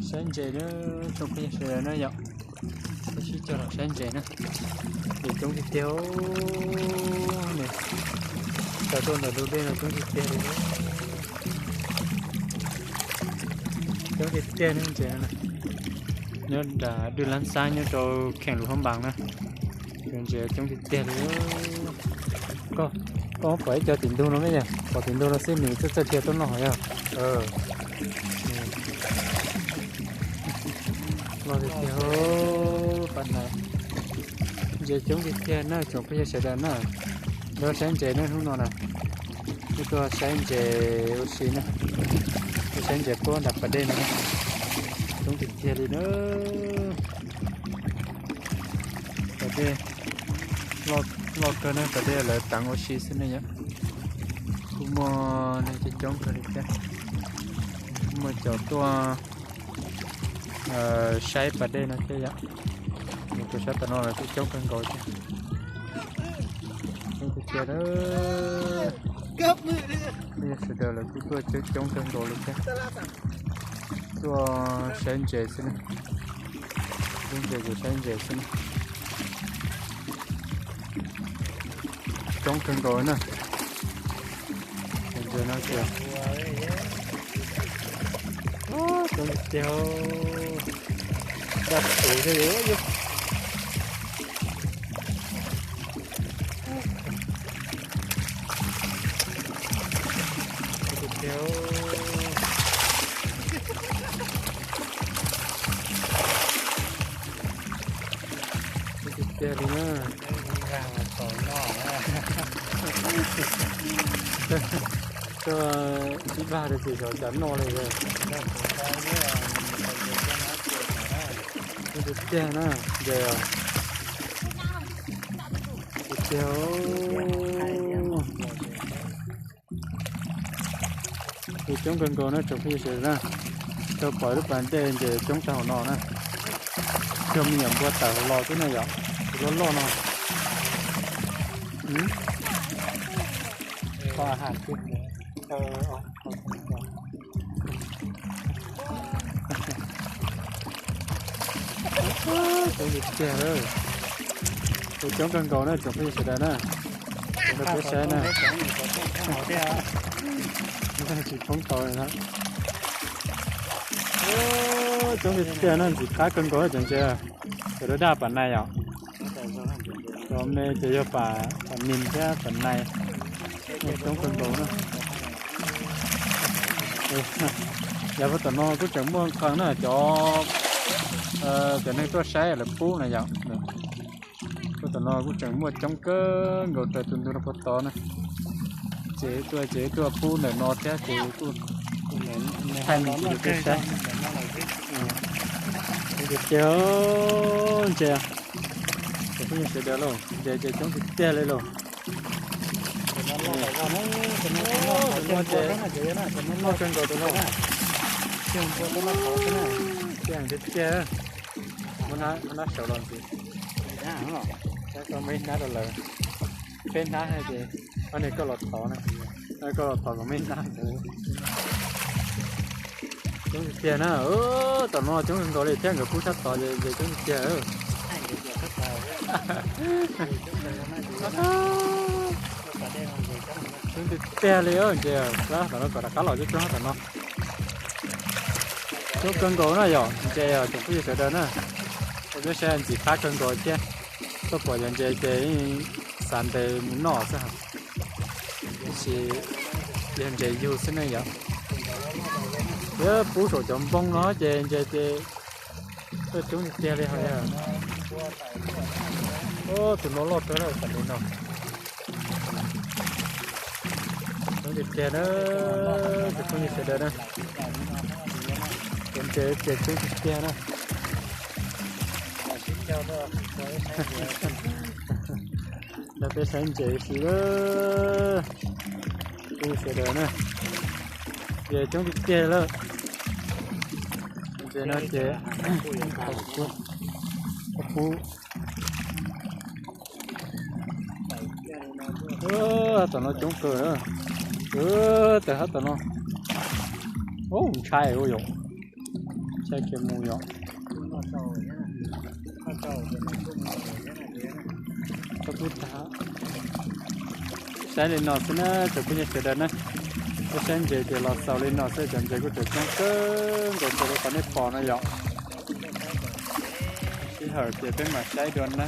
Saib ntses na, tsoom phooj ywg sawv daws na yom. Peb sib cog los saib ntses na. Ces coob tiag tiag, nws sawv tuaj ntawm tus dej no coob tiag tiag li. Coob tiag tiag ne ntses no. Nyob nram Dwj Lab Xab nyob rau Kheem Lus Hab Npas na. Ntses coob tiag tiag li. Koj, koj pom ib co tim ntug no me, pom tim ntug no xwb nws txawj txawj dhia tuaj noj yog. Loj tiag tiag, pab na. Ntses coob tiag tiag na tsoom phooj ywg sawv daws na. Nrog saib ntses na hnub no na. Wb tuaj saib ntses ua si na. Tuaj saib ntses puab nram pas dej no. Coob tiag tiag li na. Pas dej loj kawg na, pas dej lawv teev ua si xwb ne yom. Kuj muaj neeg coob coob kawg li thiab. Kuj muaj cov tuaj saib pas dej no thiab yom. Nws tuaj saib tom no los kuj coob kawg nkaus thiab. Coob tiag tiag. Peb sawv daws lawv kuj tuaj coob coob kawg nkaus li thiab. Tuaj saib ntses xwb na. Saib ntses ces saib ntses xwb na. Coob kawg nkaus na. Ntses no ces coob tiag, daj tuv thiab. Tiag li na. Tso ib vag rau ces xyov cas noj li. Tiag tiag na, ntses tiag tiag. Ntses coob kawg nkaus na tsoom phooj ywg sawv daws na. Tau pom lub pas dej ntses coob tag hauv no na. Cog me nyuam npua tawm hauv los xwb na yom, tus loj loj no. Coob tiag tiag, tus coob kawg nkaus na tsoom phooj ywg sawv daws na. Cov peb saib na, tsis poob tau li na. Coob tiag tiag na, ntxim qab kawg nkaus cov ntses. Cov daj daj pas nais yom. Cov me ces yog pas nim thiab pas nais. Coob kawg nkaus na. Yav puag tom no kuj tseem muaj qee na cov, cov neeg tuaj saib lawv pub na yom. Puag tom no kuj tseem muaj coob kawg nkaus raws tus ntug no puag tod na. Ces tuaj ces tuaj pub ntawm no thiab ces kuj thaij me ntsis rau peb saib. Tiag tiag, ntses, cov phooj ywg sawv daws lauj, ntses ces coob tiag tiag li lauj. Tus no ces noj kawg nkaus tus no. Tiag tiag, muab hnab saud los ntxiv. Muab ib hnab rau lawv, peb hnab ces ob niag koj los thov na, koj los thov kom muab ib hnab. Coob tiag tiag na, tom no coob kawg nkaus li thiab, nkawd pub sab tod ces coob tiag tiag. Coob tiag tiag li, ntses tom no kom rov qab los coob coob tom no. Coob kawg nkaus na yom, ntses tsoom phooj ywg sawv daws na. Peb saib ntxim qab kawg nkaus thiab, tuaj pom cov ntses ces xav ntes mus noj xwb. Tab sis yog ntses yug xwb ne yom. Pub saum cov npoo no ces ntses ces tuaj coob tiag tiag li hos. Tus no loj kawg na, tam li no. Coob tiag tiag na, tus phooj ywg sawv daws na. Cov ntses ces coob tiag tiag na. Nrog peb saib ntses si, phooj ywg sawv daws na. Ntses coob tiag tiag lawm. Ntses no ces pub. Tom no coob kawg, tawm hab tom no. Ntshai ua yom. Caij kiag mus yom. Saib li no xwb na tsoom phooj ywg sawv daws na. Peb saib ntses ces los xaus li no xwb, cov ntses kuj tseem coob kawg nkaus rau li qhov nej pom no yom. Sij hawm ces peb mam saib dua na.